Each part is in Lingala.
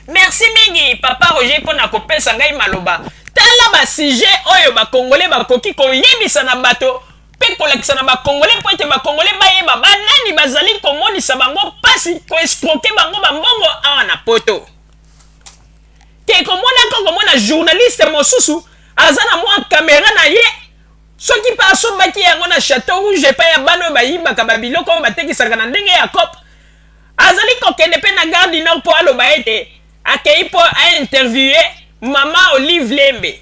Merci mingi papa Roger mpo na kopesa ngai maloba. Tala ba sujet oyo ba congolais bakoki koyebisa na bato mpe kolakisa na ba congolais mpo ete ba congolais bayeba banani bazali komonisa bango mpasi, koescroquer bango bambongo awa na poto. Ke komonaka komona journaliste mosusu aza na mwa kamera na ye, soki mpe asombaki yango na Chateau Rouge epai ya bana oyo bayibaka babiloko oyo batekisaka na ndenge ya cope, azali kokende mpe na Gare du Nord mpo aloba ete akei mpo ainterviewe mama Olive Lembe,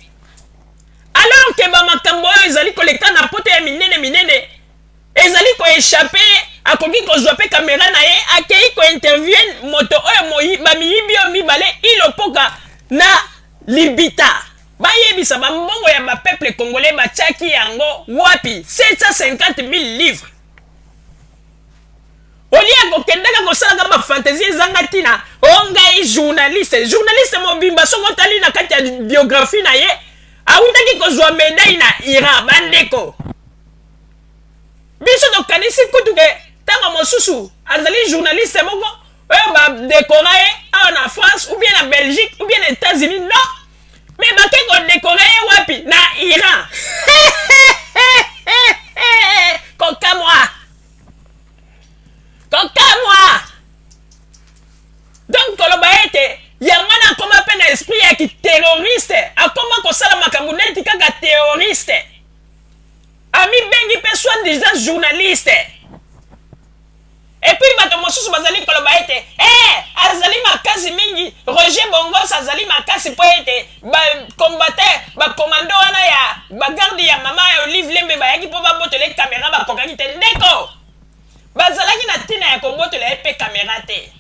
alors ke bamakambo oyo ezali koleka na poto ya minene minene ezali koechappe. Akoki kozwa mpe kamera na ye, akei kointerviewe moto oyo bamiyibi oyo mibale, Ilopoka na Libita, bayebisa bambongo ya bapeuple congolais batiaki yango wapi, 750 000 livres. Olie kokendaka kosalaka bafantaisie ezanga ntina. O ngai journaliste, journaliste mobimba, soki otali na kati ya biographie na ye, awutaki kozwa médaille na Iran. Bandeko, biso tokanisi kutu ke ntango mosusu azali journaliste moko oyo badekora ye awa na France ou bien na Belgique ou bien na États-Unis. Non, mais bake kodekora ye wapi? Na Iran. Kokamwa, kokamwa. Donc koloba ete yango wana akoma mpe na esprit ya kiterroriste, akoma kosala makambo neti kaka terroriste, amibengi mpe soi-disant journaliste. Et puis bato mosusu bazali koloba ete azali makasi mingi, Roger Bongos azali makasi mpo ete bacombattant, bacommando wana ya bagarde ya mama ya Olive Lembe bayaki mpo babotola ye kamera, bakokaki te. Ndeko, bazalaki na ntina ya kobotola ye mpe kamera te,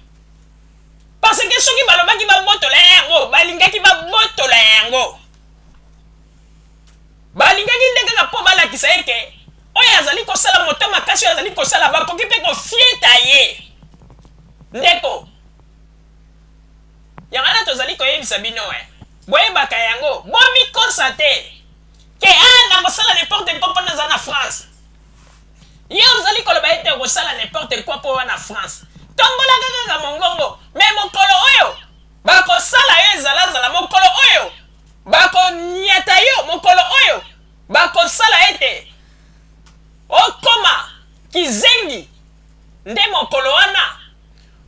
parce que soki balobaki babotola ye yango, balingaki babotola yango. Balingaki nde kaka mpo balakisa ye ke oyo azali kosala moto makasi, oyo azali kosala, bakoki mpe kofieta ye. Ndeko, yango wana tozali koyebisa bino, boyebaka yango, bomikosa te ke a nakosala n'importe quoi mpo naza na France. Ye ozali koloba ete okosala n'importe quoi mpo wana France, tombolaka kaka mongongo, mais mokolo oyo bakosala yo ezalazala, mokolo oyo bakonyata yo, mokolo oyo bakosala ete okoma kizengi, nde mokolo wana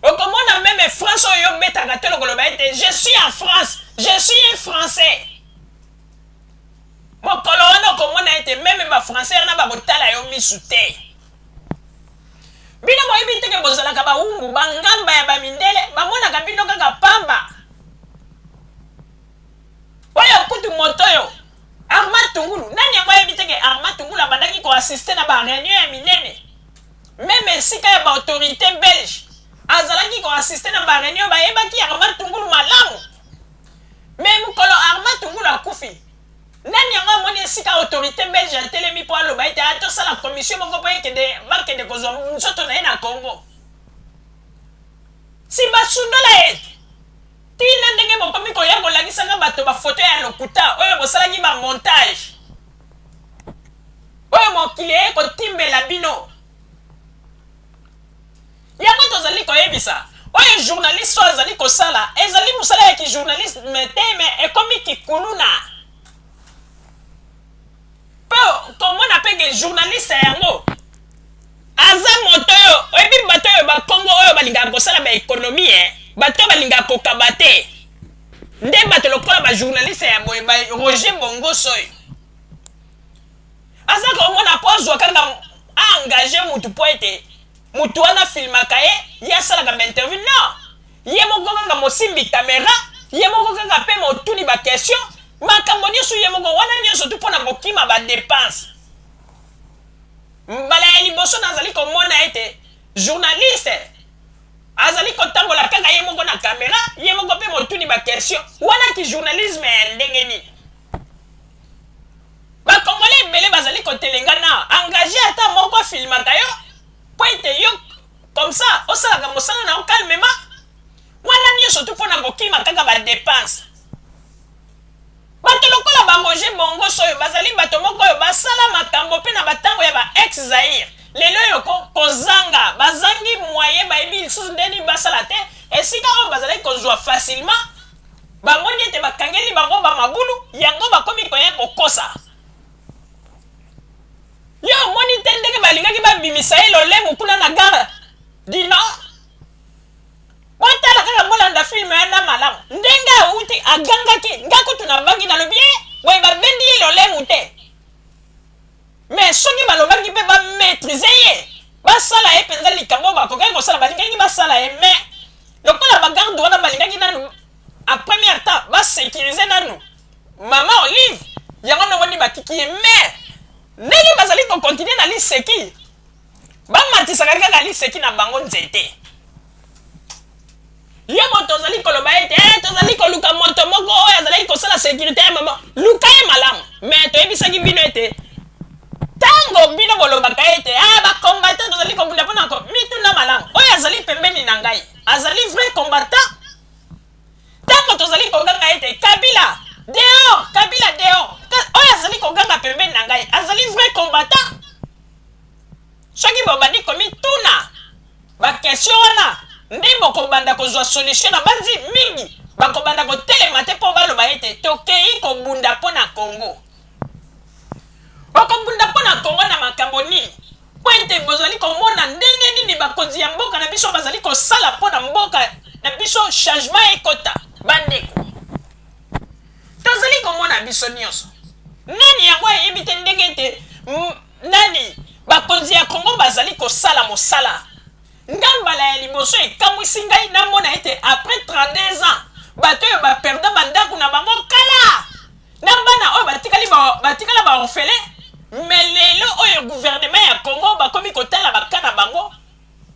okomona même France oyo obetaka te, lokoloba ete je suis en France, je suis un Français. Mokolo wana okomona ete même bafrançais wana bakotala yo misu te. Bino boyebi teke bozalaka bawumbu, bangamba ya bamindele, bamonaka bino kaka pamba. Oyo kutu moto oyo Armand Tungulu, nani yango ayebi teke Armand Tungulu abandaki koassiste na baréunion ya minene, même esika ya baautorité belge azalaki koassiste na baréunion, bayebaki Armand Tungulu malamu. Mais mokolo Armand Tungulu akufi, nani yango amoni esika autorité belge atelemi mpo aloba ete atosala commission moko mpo ekende bakende kozwa nzoto na ye na Congo? Si basundola ete ntina ndenge bokomi koya kolakisaka bato bafoto ya lokuta oyo bosalaki bamontage, oyo mokili eye kotimbela bino. Yango tozali koyebisa, oyo journaliste oyo azali kosala ezali mosala ya kijournaliste te, mais ekomi kikuluna. Mpo komona mpe ke journaliste yango aza moto oyo oyebi, bato oyo bakongo oyo balingaka kosala baéconomie, bato oyo balingaka kokaba te, nde bato lokola bajournaliste ya boye, ba Roger Bongos oyo aza komona mpo azwa kaka aengage mutu mpo ete mutu wana filmaka ye, ye asalaka bainterview. Non, ye moko kaka mosimbi kamera, ye moko kaka mpe motuni baquestion, makambo nyonso ye moko wana, nyonso tu mpona kokima badépense. Mbala ya liboso nazali komona ete journaliste azali kotambola kaka ye moko na kamera, ye moko mpe motuni baquestion. Wana ki journalisme ya ndenge nini? Bakongole ebele bazali kotelenga na engage ata moko afilmaka yo mpo ete yo comme ça osalaka mosala na yo calmement. Wana nyonso tu mpona kokima kaka badépense. Bato lokola baRoger Bongos oyo bazali bato moko oyo basala makambo mpe na batango ya ba ex Zaire. Lelo oyo kozanga, bazangi moyen, bayebi lisusu ndeni basala te. Esika oyo bazalaki kozwa facilement, bamoni ete bakangeli bango ba mabulu, yango bakomi koya kokosa. Yo omoni te ndenge balingaki babimisa ye lolemu kuna na gare du Nord? Botala kaka, bolanda film wana malamu, ndenge awuti agangaki. Nga kutu nabangi, nalobi ye boye babendi ye lolemu te. Mais soki balobaki mpe bamaîtrise ye, basala ye mpenza likambo oyo bakokaki kosala, balingaki basala ye. Mais lokola bagarde wana balingaki nanu en premier temps basécuriser nanu mama Olive, yango nomoni batiki ye. Mais ndenge bazali kocontinuer na liseki, bamatisaka kaka liseki na bango nzete. Yo moto ozali koloba ete tozali koluka moto moko oyo azalaki kosala sécurité ya mama, luka ye malamu. Mais toyebisaki bino ete ntango bino bolobaka ete bacombattant tozali kobunda mpona mituna malamu, oyo azali pembeni na ngai azali vrai combattant? Ntango tozali koganga ete "Kabila dehors, Kabila dehors", oyo azali koganga pembeni na ngai azali vrai combattant? Soki bobandi komituna baquestion wana, nde bokobanda kozwa solution. Na banzi mingi bakobanda kotelema te mpo baloba ete tokei kobunda mpo na Kongo. Okobunda mpo na Kongo na makambo nini? Mpo ete bozali komona ndenge nini bakonzi ya mboka na biso bazali kosala mpo na mboka na biso changement ekota. Bandeko, tozali komona biso nyonso. Nani yango ayebi te ndenge ete nani bakonzi ya Kongo bazali kosala mosala? Nga mbala ya liboso ekamwisi ngai namona ete après 32 ans, bato oyo baperdre bandako na bango kala na bana oyo batikali batikala baorphelin, mais lelo oyo gouvernement ya Congo bakomi kotala baka na bango,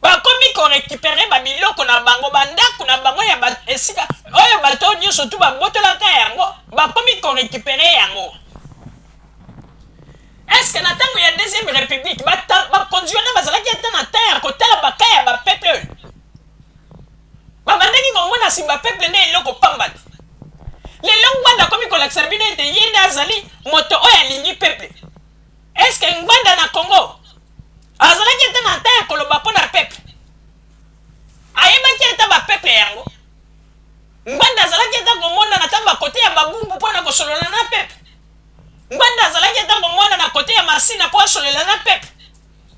bakomi korécupérer babiloko na bango, bandako na bango ya esika oyo bato nyonso tu babotolaka yango, bakomi korécupérer yango. Est-ce na ntango ya Deuxième République bakonzi wana bazalaki ata na temps ya kotala baka ya bapeuple oyo babandaki komona nsima peuple nde eloko pamba te? Lelo Ngbanda akomi kolakisa bino ete ye nde azali moto oyo alingi peuple. Est-ce Ngbanda na Congo azalaki ata na temps ya koloba mpo na peuple? Ayebaki ata bapeuple yango? Ngbanda azalaki ata komona na ntango bakote ya Babumbu mpo na kosolola na peuple? Ngbanda azalaki ata komona na kote ya Masina mpo asolola na peuple?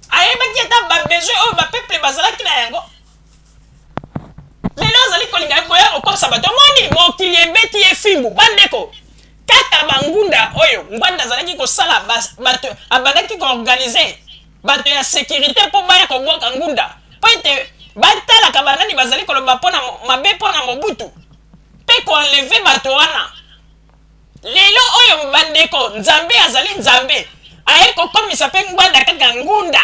Ayebaki ata babesoin oyo bapeuple bazalaki na yango? Lelo azali kolinga koya kokosa bato. Omoni mokili ebeti ye fimbu. Bandeko, kaka bangunda oyo Ngbanda azalaki kosala, bato abandaki koorganiser bato ya sécurité mpo baya kobwaka ngunda, mpo ete batalaka banani bazali koloba mpona mabe mpo na Mobutu mpe koenlever bato wana. Lelo oyo, bandeko, Nzambe azali Nzambe, aye kokomisa mpe Ngbanda kaka ngunda.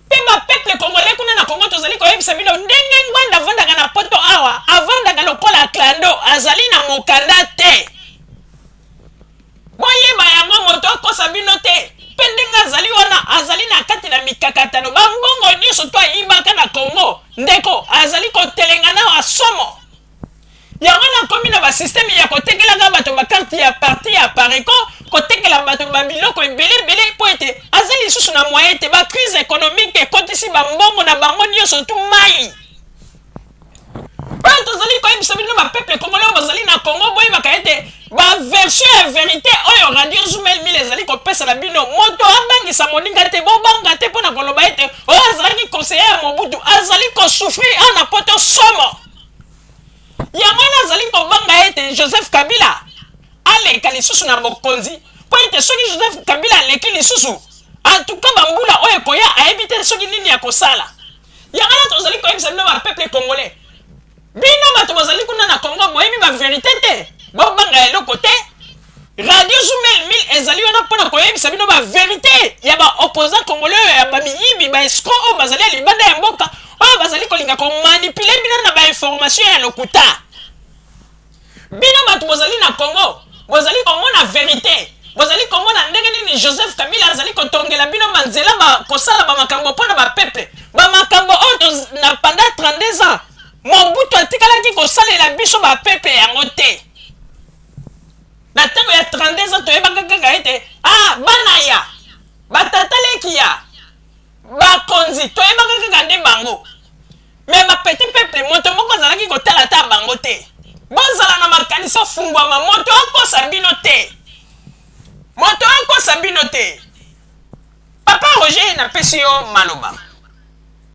Mpe bapeuple congolais kuna na Kongo, tozali koyebisa bino ndenge Ngbanda avandaka na Poto awa, avandaka lokola clando, azali na mokanda te. Boyeba yango, moto akosa bino te. Mpe ndenge azali wana, azali na kati na mikakatano. Bambongo nyonso to ayibaka na Kongo, ndeko, azali kotelenga na asomo yango. Nakomi na basystème ya kotekelaka bato bacarte ya parti ya Apareco, kotekela bato babiloko ebele ebele, mpo ete aza lisusu na moyen te. Bacrise économique ekotisi bambongo na bango nyonso tu mai. Oyo tozali koyebisa bino, bapeuple congolais oyo bazali na Congo, boyebaka ete baversion ya vérité oyo Radio Zumel 1000 ezali kopesa na bino, moto abangisa moninga te. Bobanga te mpo na koloba ete oyo azalaki conseiller ya Mobutu azali kosouffrir awa na Poto somo. Yango wana azali kobanga ete Joseph Kabila aleka lisusu na bokonzi, mpo ete soki Joseph Kabila aleki lisusu, antuka bambula oyo ekoya, ayebi te soki nini ya kosala. Yango wana tozali koyebisa bino, bapeuple congolais, bino bato bozali kuna na Congo, boyebi bavérité te, bobanga eloko te. Radio Zumel 1000 ezali wana mpona koyebisa bino bavérité ya baopposant congolais oyo ya bamiyibi, baescroc oyo bazali ya libanda ya mboka, oyo bazali kolinga komanipuler bino na bainformation ya lokuta. Bino bato bozali na Congo, bozali komona vérité, bozali komona ndenge nini Joseph Kabila azali kotongela bino banzela, kosala bamakambo mpo na bapeuple, bamakambo oyo na pendant 32 ans Mobutu atikalaki kosalela biso bapeuple yango te. Na ntango ya 32 ans, toyebaka kaka ete bana ya batata leki ya bakonzi, toyebaka kaka nde bango. Mais ba petit peuple, moto moko azalaki kotala ata bango te. Bozala na makanisi ofungwama, moto akosa bino te, moto akosa bino te. Papa Roger, napesi yo maloba.